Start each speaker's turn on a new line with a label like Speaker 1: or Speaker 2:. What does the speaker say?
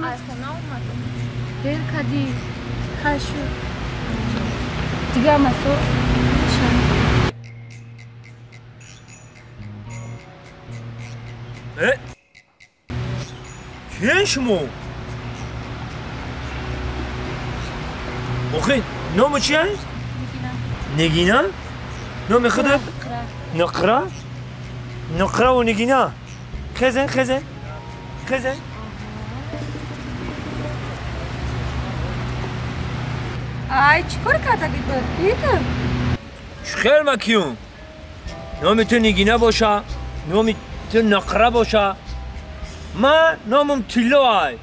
Speaker 1: Аз хона омадам.
Speaker 2: Дер кардӣ.
Speaker 1: Хай шуд.
Speaker 2: Дига масо?
Speaker 3: Киен шумо? Охи, ному чия? Нигина. Номи худат? Нуқра. Нуқраву Нигина. Хезен, хезен. Хезен.
Speaker 1: Ай, чӣ кор кардагӣ буд? Кита?
Speaker 3: Хел ма киюм? Номи ту Нигина боша, номи ту Нуқра боша. Ма номам Тилло ай.